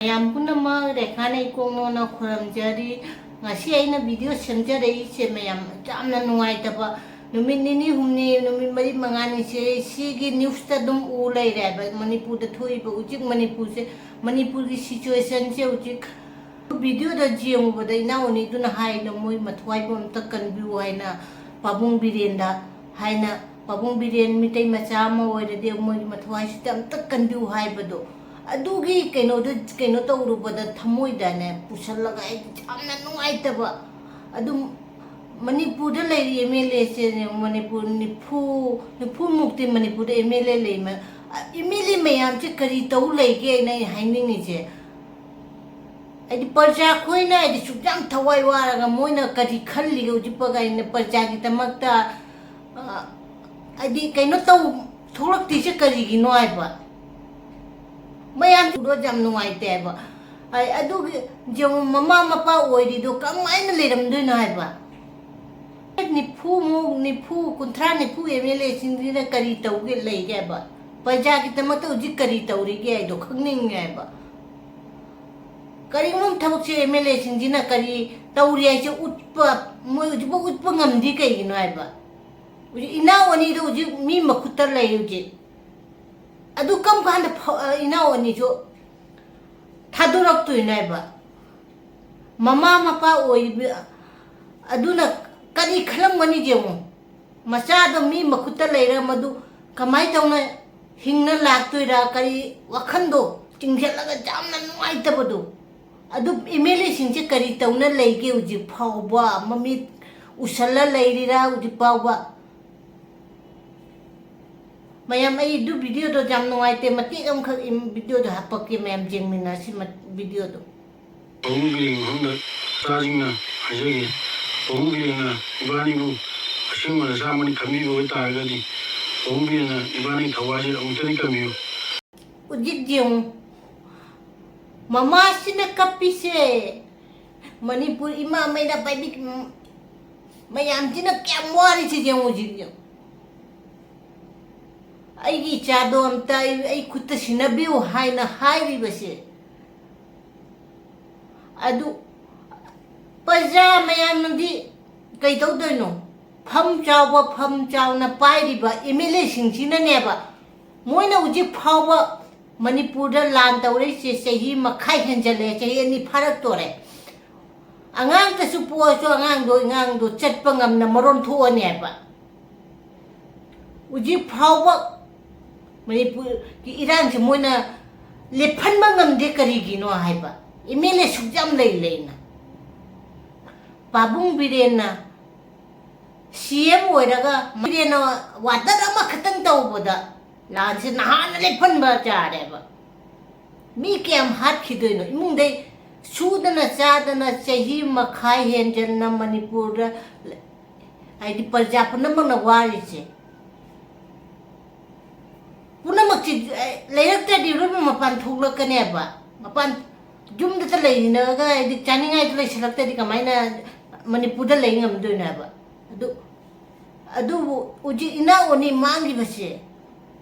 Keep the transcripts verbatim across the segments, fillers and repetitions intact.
ꯃꯌꯥꯝ ꯄꯨꯝꯅꯃꯛ ꯔꯦꯈꯥꯅ ꯏꯀꯣꯛꯅꯣꯅ ꯈꯨꯔꯨꯝꯖꯔꯤ꯫ ꯉꯁꯤ ꯑꯩꯅ ꯚꯤꯗꯤꯑꯣ ꯁꯦꯝꯖꯔꯛꯏꯁꯦ ꯃꯌꯥꯝ ꯌꯥꯝꯅ ꯅꯨꯡꯉꯥꯏꯇꯕ, ꯅꯨꯃꯤꯠ ꯅꯤꯅꯤ ꯍꯨꯝꯅꯤ, ꯅꯨꯃꯤꯠ ꯃꯔꯤ ꯃꯉꯥꯅꯤꯁꯦ ꯁꯤꯒꯤ ꯅ꯭ꯌꯨꯁꯇ ꯑꯗꯨꯝ ꯎ ꯂꯩꯔꯦ ꯍꯥꯏꯕ꯫ ꯃꯅꯤꯄꯨꯔꯗ ꯊꯣꯛꯏꯕ ꯍꯧꯖꯤꯛ ꯃꯅꯤꯄꯨꯔꯁꯦ, ꯃꯅꯤꯄꯨꯔꯒꯤ ꯁꯤꯆꯨꯋꯦꯁꯟꯁꯦ ꯍꯧꯖꯤꯛ ꯚꯤꯗꯤꯑꯣꯗ ꯌꯦꯡꯉꯨꯕꯗ ꯏꯅꯥꯎ ꯑꯅꯤꯗꯨꯅ ꯍꯥꯏꯅ ꯃꯣꯏ ꯃꯊ꯭ꯋꯥꯏꯕꯨ ꯑꯝꯇ ꯀꯟꯕꯤꯌꯨ ꯍꯥꯏꯅ ꯄꯥꯕꯨꯡ ꯕꯤꯔꯦꯟꯗ ꯍꯥꯏꯅ, ꯄꯥꯕꯨꯡ ꯕꯤꯔꯦꯟ ꯃꯤꯇꯩ ꯃꯆꯥ ꯑꯃ ꯑꯣꯏꯔꯗꯤ ꯃꯣꯏꯒꯤ ꯃꯊ꯭ꯋꯥꯏꯁꯤꯗ ꯑꯝꯇ ꯀꯟꯕꯤꯌꯨ ꯍꯥꯏꯕꯗꯣ, ꯑꯗꯨꯒꯤ ꯀꯩꯅꯣꯗ, ꯀꯩꯅꯣ ꯇꯧꯔꯨꯕꯗ ꯊꯃꯣꯏꯗꯅꯦ ꯄꯨꯁꯜꯂꯒ ꯑꯩꯗꯤ ꯌꯥꯝꯅ ꯅꯨꯡꯉꯥꯏꯇꯕ꯫ ꯑꯗꯨꯝ ꯃꯅꯤꯄꯨꯔꯗ ꯂꯩꯔꯤ ꯑꯦꯝ ꯑꯦꯜ ꯑꯦꯁꯦ ꯃꯅꯤꯄꯨꯔ ꯅꯤꯐꯨ, ꯅꯤꯐꯨꯃꯨꯛꯇꯤ ꯃꯅꯤꯄꯨꯔꯗ ꯑꯦꯝ ꯑꯦꯜ ꯑꯦ ꯂꯩ꯫ ꯑꯦꯝ ꯑꯦꯜ ꯑꯦ ꯃꯌꯥꯝꯁꯦ ꯀꯔꯤ ꯇꯧ ꯂꯩꯒꯦ ꯍꯥꯏꯅ ꯑꯩꯅ ꯍꯥꯏꯅꯤꯡꯉꯤꯁꯦ꯫ ꯍꯥꯏꯗꯤ ꯄ꯭ꯔꯖꯥ ꯑꯩꯈꯣꯏꯅ ꯍꯥꯏꯗꯤ ꯁꯨꯛ ꯌꯥꯝ ꯊꯋꯥꯏ ꯋꯥꯔꯒ ꯃꯣꯏꯅ ꯀꯔꯤ ꯈꯜꯂꯤꯒꯦ ꯍꯧꯖꯤꯛ ꯐꯥꯎ ꯀꯥꯏꯅ ꯄ꯭ꯔꯖꯥꯒꯤꯗꯃꯛꯇ, ꯑ, ꯍꯥꯏꯗꯤ ꯀꯩꯅꯣ ꯇꯧ ꯊꯣꯛꯂꯛꯇ꯭ꯔꯤꯁꯦ ꯀꯔꯤꯒꯤꯅꯣ ꯍꯥꯏꯕ꯫ ꯃꯌꯥꯝ ꯎꯔꯣ ꯌꯥꯝ ꯅꯨꯡꯉꯥꯏꯇꯦ ꯍꯥꯏꯕ꯫ ꯑꯩ ꯑꯗꯨꯒꯤ ꯌꯦꯡꯉꯨ, ꯃꯃꯥ ꯃꯄꯥ ꯑꯣꯏꯔꯤꯗꯣ ꯀꯃꯥꯏꯅ ꯂꯩꯔꯝꯗꯣꯏꯅꯣ ꯍꯥꯏꯕ꯫ ꯅꯤꯐꯨꯃꯨꯛ, ꯅꯤꯐꯨ, ꯀꯨꯟꯊ꯭ꯔꯥ, ꯅꯤꯐꯨ ꯑꯦꯝ ꯑꯦꯜ ꯑꯦꯁꯤꯡꯁꯤꯅ ꯀꯔꯤ ꯇꯧꯒꯦ ꯂꯩꯒꯦ ꯍꯥꯏꯕ? ꯄ꯭ꯔꯖꯥꯒꯤꯗꯃꯛꯇ ꯍꯧꯖꯤꯛ ꯀꯔꯤ ꯇꯧꯔꯤꯒꯦ ꯍꯥꯏꯗꯣ ꯈꯪꯅꯤꯡꯉꯦ ꯍꯥꯏꯕ꯫ ꯀꯔꯤꯒꯨꯝꯕ ꯊꯕꯛꯁꯦ ꯑꯦꯝ ꯑꯦꯜ ꯑꯦꯁꯤꯡꯁꯤꯅ ꯀꯔꯤ ꯇꯧꯔꯤ ꯍꯥꯏꯁꯦ ꯎꯠꯄ, ꯃꯣꯏ ꯍꯧꯖꯤꯛꯐꯥꯎ ꯎꯠꯄ ꯉꯝꯗ꯭ꯔꯤ ꯀꯩꯒꯤꯅꯣ ꯍꯥꯏꯕ? ꯍꯧꯖꯤꯛ ꯏꯅꯥꯎ ꯑꯅꯤꯗꯣ ꯍꯧꯖꯤꯛ ꯃꯤ ꯃꯈꯨꯠꯇ ꯂꯩ ꯍꯧꯖꯤꯛ꯫ ꯑꯗꯨ ꯀꯔꯝ ꯀꯥꯟꯗ ꯐ-, ꯏꯅꯥꯎ ꯑꯅꯤꯁꯨ ꯊꯥꯗꯣꯔꯛꯇꯣꯏꯅꯣ ꯍꯥꯏꯕ? ꯃꯃꯥ ꯃꯄꯥ ꯑꯣꯏꯕ ꯑꯗꯨꯅ ꯀꯔꯤ ꯈꯜꯂꯝꯒꯅꯤ ꯌꯦꯡꯉꯨ꯫ ꯃꯆꯥꯗꯣ ꯃꯤ ꯃꯈꯨꯠꯇ ꯂꯩꯔ ꯃꯗꯨ ꯀꯃꯥꯏꯅ ꯇꯧꯅ ꯍꯤꯡꯅ ꯂꯥꯛꯇꯣꯏꯔꯥ? ꯀꯔꯤ ꯋꯥꯈꯟꯗꯣ ꯆꯤꯡꯁꯤꯜꯂꯒ ꯌꯥꯝꯅ ꯅꯨꯡꯉꯥꯏꯇꯕꯗꯣ꯫ ꯑꯗꯨ ꯑꯦꯝ ꯑꯦꯜ ꯑꯦꯁꯤꯡꯁꯦ ꯀꯔꯤ ꯇꯧꯅ ꯂꯩꯒꯦ ꯍꯧꯖꯤꯛ ꯐꯥꯎꯕ? ꯃꯃꯤꯠ ꯎꯁꯜꯂ ꯂꯩꯔꯤꯔꯥ ꯍꯧꯖꯤꯛ ꯐꯥꯎꯕ? ꯃꯌꯥꯝ, ꯑꯩ ꯑꯗꯨ ꯚꯤꯗꯤꯑꯣꯗꯣ ꯌꯥꯝ ꯅꯨꯡꯉꯥꯏꯇꯦ, ꯃꯇꯦꯛ ꯑꯃꯈꯛ ꯏꯝ-, ꯚꯤꯗꯤꯑꯣꯗꯣ ꯍꯥꯄꯛꯀꯦ, ꯃꯌꯥꯝ ꯌꯦꯡꯃꯤꯟꯅꯁꯤ ꯃ-, ꯚꯤꯗꯤꯑꯣꯗꯣ꯫ ꯄꯥꯕꯨꯡ ꯕꯤꯔꯦꯟꯒꯤ ꯃꯐꯝꯗ ꯏꯆꯥꯁꯤꯡꯅ ꯍꯥꯏꯖꯒꯦ, ꯄꯥꯕꯨꯡ ꯕꯤꯔꯦꯟꯅ ꯏꯕꯥꯅꯤꯕꯨ ꯑꯁꯦꯡꯕ ꯅꯆꯥꯃꯛꯅꯤ ꯈꯟꯕꯤꯕ ꯑꯣꯏꯇꯥꯔꯒꯗꯤ, ꯄꯥꯕꯨꯡ ꯕꯤꯔꯦꯟꯅ ꯏꯕꯥꯅꯤꯒꯤ ꯊꯋꯥꯏꯁꯦ ꯑꯃꯨꯛꯇꯗꯤ ꯀꯟꯕꯤꯌꯨ꯫ ꯍꯧꯖꯤꯛ ꯌꯦꯡꯉꯨ, ꯃꯃꯥꯁꯤꯅ ꯀꯞꯄꯤꯁꯦ, ꯃꯅꯤꯄꯨꯔ ꯏꯃꯥ ꯃꯩꯔꯥ ꯄꯥꯏꯕꯤ ꯃꯌꯥꯝꯁꯤꯅ ꯀꯌꯥꯝ ꯋꯥꯔꯤꯁꯦ ꯌꯦꯡꯉꯨ ꯍꯧꯖꯤꯛ ꯌꯦꯡꯉꯨ꯫ ꯑꯩꯒꯤ ꯏꯆꯥꯗꯣ ꯑꯝꯇ ꯑꯩ, ꯑꯩ ꯈꯨꯠꯇ ꯁꯤꯟꯅꯕꯤꯌꯨ ꯍꯥꯏꯅ ꯍꯥꯏꯔꯤꯕꯁꯦ, ꯑꯗꯨ ꯄ꯭ꯔꯖꯥ ꯃꯌꯥꯝꯅꯗꯤ ꯀꯩꯗꯧꯗꯣꯏꯅꯣ? ꯐꯝ ꯆꯥꯎꯕ, ꯐꯝ ꯆꯥꯎꯅ ꯄꯥꯏꯔꯤꯕ ꯑꯦꯝ ꯑꯦꯜ ꯑꯦꯁꯤꯡꯁꯤꯅꯅꯦꯕ, ꯃꯣꯏꯅ ꯍꯧꯖꯤꯛ ꯐꯥꯎꯕ ꯃꯅꯤꯄꯨꯔꯗ ꯂꯥꯟ ꯇꯧꯔꯛꯏꯁꯦ ꯆꯍꯤ ꯃꯈꯥꯏ ꯍꯦꯟꯖꯜꯂꯦ, ꯆꯍꯤ ꯑꯅꯤ ꯐꯥꯔꯛꯇꯣꯔꯦ꯫ ꯑꯉꯥꯡꯇꯁꯨ ꯄꯣꯛꯑꯁꯨ ꯑꯉꯥꯡꯗꯣ, ꯑꯉꯥꯡꯗꯣ ꯆꯠꯄ ꯉꯝꯅ ꯃꯔꯣꯟ ꯊꯣꯛꯑꯅꯦꯕ꯫ ꯍꯧꯖꯤꯛ ꯐꯥꯎꯕ ꯃꯅꯤꯄꯨꯔꯒꯤ ꯏꯔꯥꯡꯁꯦ ꯃꯣꯏꯅ ꯂꯦꯞꯍꯟꯕ ꯉꯝꯗꯦ꯫ ꯀꯔꯤꯒꯤꯅꯣ ꯍꯥꯏꯕ, ꯑꯦꯝ ꯑꯦꯜ ꯑꯦ ꯁꯨꯛ ꯌꯥꯝ ꯂꯩ ꯂꯩꯅ꯫ ꯄꯥꯕꯨꯡ ꯕꯤꯔꯦꯟꯅ ꯁꯤ ꯑꯦꯝ ꯑꯣꯏꯔꯒ, ꯕꯤꯔꯦꯟꯅ ꯋꯥꯇꯔ ꯑꯃꯈꯛꯇꯪ ꯇꯧꯕꯗ ꯂꯥꯟꯁꯦ ꯅꯍꯥꯟꯅ ꯂꯦꯞꯍꯟꯕ ꯌꯥꯔꯦꯕ꯫ ꯃꯤ ꯀꯌꯥꯝ ꯍꯥꯠꯈꯤꯗꯣꯏꯅꯣ? ꯏꯃꯨꯡꯗꯩ ꯁꯨꯗꯅ ꯆꯥꯗꯅ ꯆꯍꯤ ꯃꯈꯥꯏ ꯍꯦꯟꯖꯟꯅ ꯃꯅꯤꯄꯨꯔꯗ, ꯍꯥꯏꯗꯤ, ꯄ꯭ꯔꯖꯥ ꯄꯨꯝꯅꯃꯛꯅ ꯋꯥꯔꯤꯁꯦ꯫ ꯄꯨꯝꯅꯃꯛꯁꯤ, ꯑꯦ, ꯂꯩꯔꯛꯇ꯭ꯔꯗꯤ ꯂꯣꯏꯅꯃꯛ ꯃꯄꯥꯟ ꯊꯣꯛꯂꯛꯀꯅꯦꯕ꯫ ꯃꯄꯥꯟ, ꯌꯨꯝꯗꯇ ꯂꯩꯅꯔꯒ, ꯍꯥꯏꯗꯤ, ꯆꯥꯅꯤꯡꯉꯥꯏꯗꯣ ꯂꯩꯁꯜꯂꯛꯇ꯭ꯔꯗꯤ ꯀꯃꯥꯏꯅ ꯃꯅꯤꯄꯨꯔꯗ ꯂꯩ ꯉꯝꯗꯣꯏꯅꯣ ꯍꯥꯏꯕ? ꯑꯗꯨ, ꯑꯗꯨꯕꯨ ꯍꯧꯖꯤꯛ ꯏꯅꯥ ꯑꯣꯅꯤ ꯃꯥꯡꯈꯤꯕꯁꯦ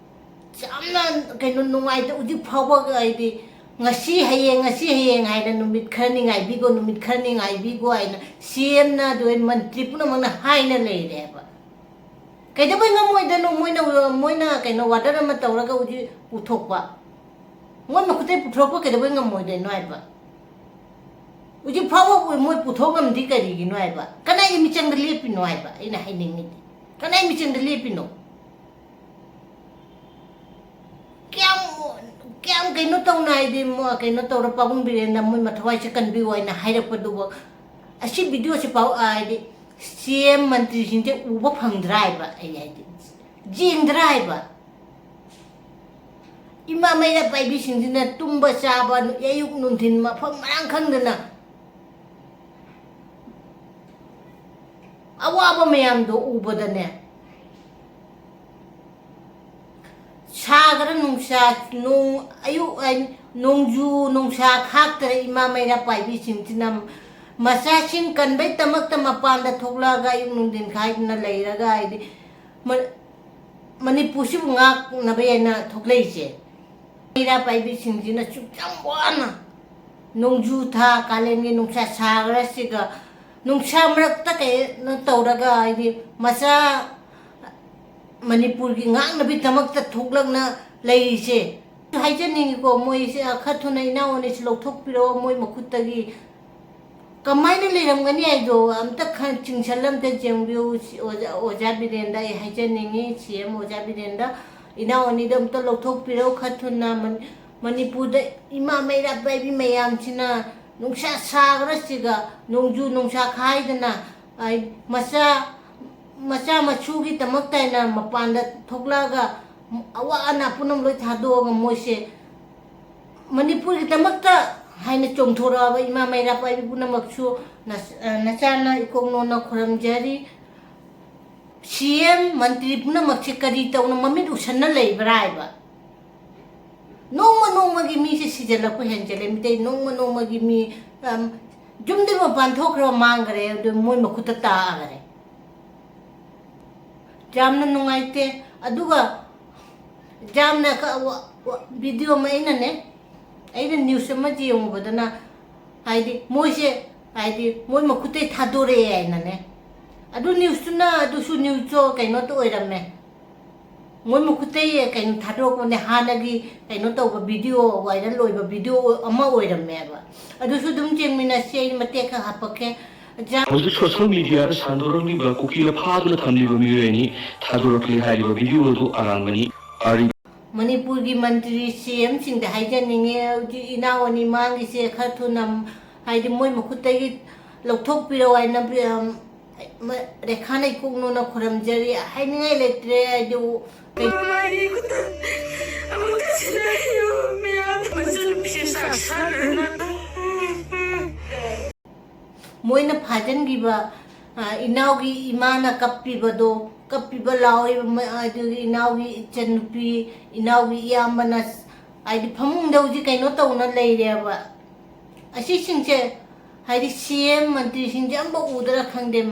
ꯌꯥꯝꯅ, ꯀꯩꯅꯣ, ꯅꯨꯡꯉꯥꯏꯇ-, ꯍꯧꯖꯤꯛ ꯐꯥꯎꯕ, ꯍꯥꯏꯗꯤ, ꯉꯁꯤ ꯍꯌꯦꯡ, ꯉꯁꯤ ꯍꯌꯦꯡ ꯍꯥꯏꯅ, "ꯅꯨꯃꯤꯠ ꯈꯔꯅꯤ ꯉꯥꯏꯕꯤꯈꯣ, ꯅꯨꯃꯤꯠ ꯈꯔꯅꯤ ꯉꯥꯏꯕꯤꯈꯣ" ꯍꯥꯏꯅ ꯁꯤ ꯑꯦꯝꯅ, ꯑꯗꯨ ꯃꯟꯇ꯭ꯔꯤ ꯄꯨꯝꯅꯃꯛꯅ ꯍꯥꯏꯅ ꯂꯩꯔꯦꯕ꯫ ꯀꯩꯗꯧꯕꯩ ꯉꯝꯃꯣꯏꯗꯣꯏꯅꯣ? ꯃꯣꯏꯅ, ꯃꯣꯏꯅ, ꯀꯩꯅꯣ, ꯋꯥꯇꯔ ꯑꯃ ꯇꯧꯔꯒ ꯍꯧꯖꯤꯛ ꯄꯨꯊꯣꯛꯄ, ꯃꯣꯏ ꯃꯈꯨꯠꯇꯩ ꯄꯨꯊꯣꯔꯛꯄ ꯀꯩꯗꯧꯕꯩ ꯉꯝꯃꯣꯏꯗꯣꯏꯅꯣ ꯍꯥꯏꯕ? ꯍꯧꯖꯤꯛ ꯐꯥꯎꯕ ꯃꯣꯏ ꯄꯨꯊꯣꯛ ꯉꯝꯗꯤ ꯀꯔꯤꯒꯤꯅꯣ ꯍꯥꯏꯕ? ꯀꯅꯥꯒꯤ ꯃꯤꯆꯪꯗ ꯂꯦꯞꯄꯤꯅꯣ ꯍꯥꯏꯕ? ꯑꯩꯅ ꯍꯥꯏꯅꯤꯡꯉꯤꯗꯤ, ꯀꯅꯥꯒꯤ ꯃꯤꯆꯪꯗ ꯂꯦꯞꯄꯤꯅꯣ? ꯀꯌꯥꯝ, ꯀꯌꯥꯝ ꯀꯩꯅꯣ ꯇꯧꯅ, ꯍꯥꯏꯗꯤ, ꯃꯣ-, ꯀꯩꯅꯣ ꯇꯧꯔ, "ꯄꯥꯕꯨꯡ ꯕꯤꯔꯦꯟꯅ ꯃꯣꯏ ꯃꯊꯧꯋꯥꯏꯁꯦ ꯀꯟꯕꯤꯌꯨ" ꯍꯥꯏꯅ ꯍꯥꯏꯔꯛꯄꯗꯨꯕꯨ, ꯑꯁꯤ ꯚꯤꯗꯤꯑꯣꯁꯤ ꯄꯥꯎ, ꯍꯥꯏꯗꯤ, ꯁꯤ ꯑꯦꯝ ꯃꯟꯇ꯭ꯔꯤꯁꯤꯡꯁꯦ ꯎꯕ ꯐꯪꯗ꯭ꯔꯥ ꯍꯥꯏꯕ? ꯑꯩ ꯍꯥꯏꯗꯤ, ꯌꯦꯡꯗ꯭ꯔꯥ ꯍꯥꯏꯕ? ꯏꯃꯥ ꯃꯩꯔꯥ ꯄꯥꯏꯕꯤꯁꯤꯡꯁꯤꯅ ꯇꯨꯝꯕ ꯆꯥꯕ, ꯑꯌꯨꯛ ꯅꯨꯡꯊꯤꯟ ꯃꯐꯝ ꯃꯔꯥꯡ ꯈꯪꯗꯅ ꯑꯋꯥꯕ ꯃꯌꯥꯝꯗꯣ ꯎꯕꯗꯅꯦ, ꯁꯥꯒꯔ ꯅꯨꯡꯁꯥ, ꯅꯣꯡ, ꯑꯌꯨꯛ, ꯑ, ꯅꯣꯡꯖꯨ ꯅꯨꯡꯁꯥ ꯈꯥꯛꯇꯅ ꯏꯃꯥ ꯃꯩꯔꯥ ꯄꯥꯏꯕꯤꯁꯤꯡꯁꯤꯅ ꯃꯆꯥꯁꯤꯡ ꯀꯟꯕꯩꯗꯃꯛꯇ ꯃꯄꯥꯟꯗ ꯊꯣꯛꯂꯛꯑꯒ ꯑꯌꯨꯛ ꯅꯨꯡꯊꯤꯟ ꯈꯥꯏꯗꯅ ꯂꯩꯔꯒ, ꯍꯥꯏꯗꯤ, ꯃ-, ꯃꯅꯤꯄꯨꯔꯁꯤꯕꯨ ꯉꯥꯛꯅꯕ ꯍꯥꯏꯅ ꯊꯣꯛꯂꯛꯏꯁꯦ꯫ ꯃꯩꯔꯥ ꯄꯥꯏꯕꯤꯁꯤꯡꯁꯤꯅ ꯁꯨꯛ ꯌꯥꯝ ꯋꯥꯅ ꯅꯣꯡꯖꯨ ꯊꯥ, ꯀꯥꯂꯦꯟꯒꯤ ꯅꯨꯡꯁꯥ ꯁꯥꯈ꯭ꯔꯁꯤꯒ, ꯅꯨꯡꯁꯥ ꯃꯔꯛꯇ ꯀꯩꯅꯣ ꯇꯧꯔꯒ, ꯍꯥꯏꯗꯤ, ꯃꯆꯥ ꯃꯅꯤꯄꯨꯔꯒꯤ ꯉꯥꯛꯅꯕꯒꯤꯗꯃꯛꯇ ꯊꯣꯛꯂꯛꯅ ꯂꯩꯔꯤꯁꯦ꯫ ꯍꯥꯏꯖꯅꯤꯡꯉꯤꯀꯣ, ꯃꯣꯏꯁꯦ ꯈꯔ ꯊꯨꯅ ꯏꯅꯥꯎ ꯑꯅꯤꯁꯤ ꯂꯧꯊꯣꯛꯄꯤꯔꯛꯑꯣ ꯃꯣꯏ ꯃꯈꯨꯠꯇꯒꯤ꯫ ꯀꯃꯥꯏꯅ ꯂꯩꯔꯝꯒꯅꯤ ꯍꯥꯏꯗꯣ ꯑꯝꯇ ꯈ-, ꯆꯤꯡꯁꯜ ꯑꯝꯇ ꯌꯦꯡꯕꯤꯌꯨ, ꯁꯤ ꯑꯣꯖꯥ, ꯑꯣꯖꯥ ꯕꯤꯔꯦꯟꯗ ꯑꯩ ꯍꯥꯏꯖꯅꯤꯡꯉꯤ, ꯁꯤ ꯑꯦꯝ ꯑꯣꯖꯥ ꯕꯤꯔꯦꯟꯗ, ꯏꯅꯥꯎ ꯑꯅꯤꯗꯣ ꯑꯝꯇ ꯂꯧꯊꯣꯛꯄꯤꯔꯛꯎ ꯈꯔ ꯊꯨꯅ꯫ ꯃꯅꯤꯄꯨꯔꯗ ꯏꯃꯥ ꯃꯩꯔꯥ ꯄꯥꯏꯕꯤ ꯃꯌꯥꯝꯁꯤꯅ ꯅꯨꯡꯁꯥ ꯁꯥꯈ꯭ꯔꯁꯤꯒ, ꯅꯣꯡꯖꯨ ꯅꯨꯡꯁꯥ ꯈꯥꯏꯗꯅ, ꯑꯩ, ꯃꯆꯥ, ꯃꯆꯥ ꯃꯁꯨꯒꯤꯗꯃꯛꯇ ꯍꯥꯏꯅ ꯃꯄꯥꯟꯗ ꯊꯣꯛꯂꯛꯑꯒ ꯑꯋꯥ ꯑꯅꯥ ꯄꯨꯝꯅꯃꯛ ꯂꯣꯏ ꯊꯥꯗꯣꯛꯑꯒ ꯃꯣꯏꯁꯦ ꯃꯅꯤꯄꯨꯔꯒꯤꯗꯃꯛꯇ ꯍꯥꯏꯅ ꯆꯣꯡꯊꯣꯔꯛꯑꯕ ꯏꯃꯥ ꯃꯩꯔꯥ ꯄꯥꯏꯕꯤ ꯄꯨꯝꯅꯃꯛꯁꯨ ꯅꯆꯥꯅ ꯏꯀꯣꯛꯅꯣꯅ ꯈꯨꯔꯨꯝꯖꯔꯤ꯫ ꯁꯤ ꯑꯦꯝ, ꯃꯟꯇ꯭ꯔꯤ ꯄꯨꯝꯅꯃꯛꯁꯦ ꯀꯔꯤ ꯇꯧꯅ ꯃꯃꯤꯠ ꯎꯁꯟꯅ ꯂꯩꯕ꯭ꯔꯥ ꯍꯥꯏꯕ? ꯅꯣꯡꯃ ꯅꯣꯡꯃꯒꯤ ꯃꯤꯁꯦ ꯁꯤꯖꯜꯂꯛꯄ ꯍꯦꯟꯖꯜꯂꯦ꯫ ꯃꯤꯇꯩ ꯅꯣꯡꯃ ꯅꯣꯡꯃꯒꯤ ꯃꯤ, ꯑꯝ, ꯌꯨꯝꯗꯒꯤ ꯃꯄꯥꯟ ꯊꯣꯛꯈ꯭ꯔꯕ ꯃꯥꯡꯈ꯭ꯔꯦ, ꯑꯗꯨ ꯃꯣꯏ ꯃꯈꯨꯠꯇ ꯇꯥꯈ꯭ꯔꯦ꯫ ꯌꯥꯝꯅ ꯅꯨꯡꯉꯥꯏꯇꯦ꯫ ꯑꯗꯨꯒ ꯌꯥꯝꯅ ꯀ-, ꯋꯥ-, ꯋꯥ-, ꯚꯤꯗꯤꯑꯣ ꯑꯃ ꯑꯩꯅꯅꯦ, ꯑꯩꯅ ꯅ꯭ꯌꯨꯁ ꯑꯃ ꯌꯦꯡꯉꯨꯕꯗꯅ, ꯍꯥꯏꯗꯤ, ꯃꯣꯏꯁꯦ, ꯍꯥꯏꯗꯤ, ꯃꯣꯏ ꯃꯈꯨꯠꯇꯩ ꯊꯥꯗꯣꯔꯛꯑꯦ ꯍꯥꯏꯅꯅꯦ꯫ ꯑꯗꯨ ꯅ꯭ꯌꯨꯁꯇꯨꯅ, ꯑꯗꯨꯁꯨ ꯅ꯭ꯌꯨꯁꯇꯣ ꯀꯩꯅꯣꯇ ꯑꯣꯏꯔꯝꯃꯦ꯫ ꯃꯣꯏ ꯃꯈꯨꯠꯇꯩ ꯀꯩꯅꯣ ꯊꯥꯗꯣꯔꯛꯄꯅꯦ, ꯍꯥꯟꯅꯒꯤ ꯀꯩꯅꯣ ꯇꯧꯕ ꯚꯤꯗꯤꯑꯣ, ꯚꯥꯏꯔꯦꯜ ꯑꯣꯏꯕ ꯚꯤꯗꯤꯑꯣ ꯑꯃ ꯑꯣꯏꯔꯝꯃꯦꯕ꯫ ꯑꯗꯨꯁꯨ ꯑꯗꯨꯝ ꯌꯦꯡꯃꯤꯟꯅꯁꯤ, ꯑꯩ ꯃꯇꯦꯛ ꯈꯔ ꯍꯥꯞꯄꯛꯀꯦ꯫ ꯖꯥ- ꯍꯧꯖꯤꯛ ꯁꯣꯁꯤꯌꯦꯜ ꯃꯤꯗꯤꯌꯥꯗ ꯁꯟꯗꯣꯔꯛꯂꯤꯕ ꯀꯨꯀꯤꯅ ꯐꯥꯗꯨꯅ ꯊꯝꯂꯤꯕ ꯃꯤꯑꯣꯏ ꯑꯅꯤ ꯊꯥꯗꯣꯔꯛꯂꯦ ꯍꯥꯏꯔꯤꯕ ꯚꯤꯗꯤꯑꯣ ꯑꯗꯨ ꯑꯔꯥꯟꯕꯅꯤ꯫ ꯑꯔꯤ- ꯃꯅꯤꯄꯨꯔꯒꯤ ꯃꯟꯇ꯭ꯔꯤ ꯁꯤ ꯑꯦꯝꯁꯤꯡꯗ ꯍꯥꯏꯖꯅꯤꯡꯉꯤ, ꯍꯧꯖꯤꯛ ꯏꯅꯥꯎ ꯑꯅꯤ ꯃꯥꯡꯒꯤꯁꯦ ꯈꯔ ꯊꯨꯅ, ꯍꯥꯏꯗꯤ, ꯃꯣꯏ ꯃꯈꯨꯠꯇꯒꯤ ꯂꯧꯊꯣꯛꯄꯤꯔꯛꯑꯣ ꯍꯥꯏꯅ, ꯑꯝ, ꯃ-, ꯔꯦꯈꯥꯅ ꯏꯀꯣꯛꯅꯣꯅ ꯈꯨꯔꯨꯝꯖꯔꯤ꯫ ꯍꯥꯏꯅꯤꯡꯉꯥꯏ ꯂꯩꯇ꯭ꯔꯦ꯫ ꯑꯩꯗꯤ ꯎ-, ꯀꯩ- ꯃꯃꯥꯏꯒꯤ ꯈꯨꯠꯇ ꯑꯃꯨꯛꯀ ꯁꯤꯟꯅꯔꯤꯕ ꯃꯌꯥꯝ ꯃꯆꯟꯅꯨꯄꯤꯁꯦ ꯆꯥꯛ ꯆꯥꯗꯅ꯫ ꯃꯣꯏꯅ ꯐꯥꯖꯤꯟꯈꯤꯕ, ꯑ, ꯏꯅꯥꯎꯒꯤ ꯏꯃꯥꯅ ꯀꯞꯄꯤꯕꯗꯣ, ꯀꯞꯄꯤꯕ ꯂꯥꯎꯔꯤꯕ ꯃ-, ꯑꯗꯨꯒꯤ ꯏꯅꯥꯎꯒꯤ ꯏꯆꯟꯅꯨꯄꯤ, ꯏꯅꯥꯎꯒꯤ ꯏꯌꯥꯝꯕꯅ, ꯍꯥꯏꯗꯤ, ꯐꯃꯨꯡꯗ ꯍꯧꯖꯤꯛ ꯀꯩꯅꯣ ꯇꯧꯅ ꯂꯩꯔꯦꯕ꯫ ꯑꯁꯤꯁꯤꯡꯁꯦ, ꯍꯥꯏꯗꯤ, ꯁꯤ ꯑꯦꯝ ꯃꯟꯇ꯭ꯔꯤꯁꯤꯡꯁꯦ ꯑꯝꯐꯥꯎ ꯎꯗꯔ ꯈꯪꯗꯦ꯫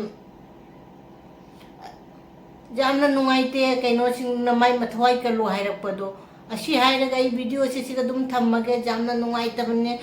ꯌꯥꯝꯅ ꯅꯨꯡꯉꯥꯏꯇꯦ, ꯀꯩꯅꯣꯁꯤꯡꯅ ꯃꯥꯏ ꯃꯊ꯭ꯋꯥꯏ ꯀꯜꯂꯨ ꯍꯥꯏꯔꯛꯄꯗꯣ꯫ ꯑꯁꯤ ꯍꯥꯏꯔꯒ ꯑꯩ ꯚꯤꯗꯤꯑꯣꯁꯦ ꯁꯤꯗ ꯑꯗꯨꯝ ꯊꯝꯃꯒꯦ꯫ ꯌꯥꯝꯅ ꯅꯨꯡꯉꯥꯏꯇꯕꯅꯦ꯫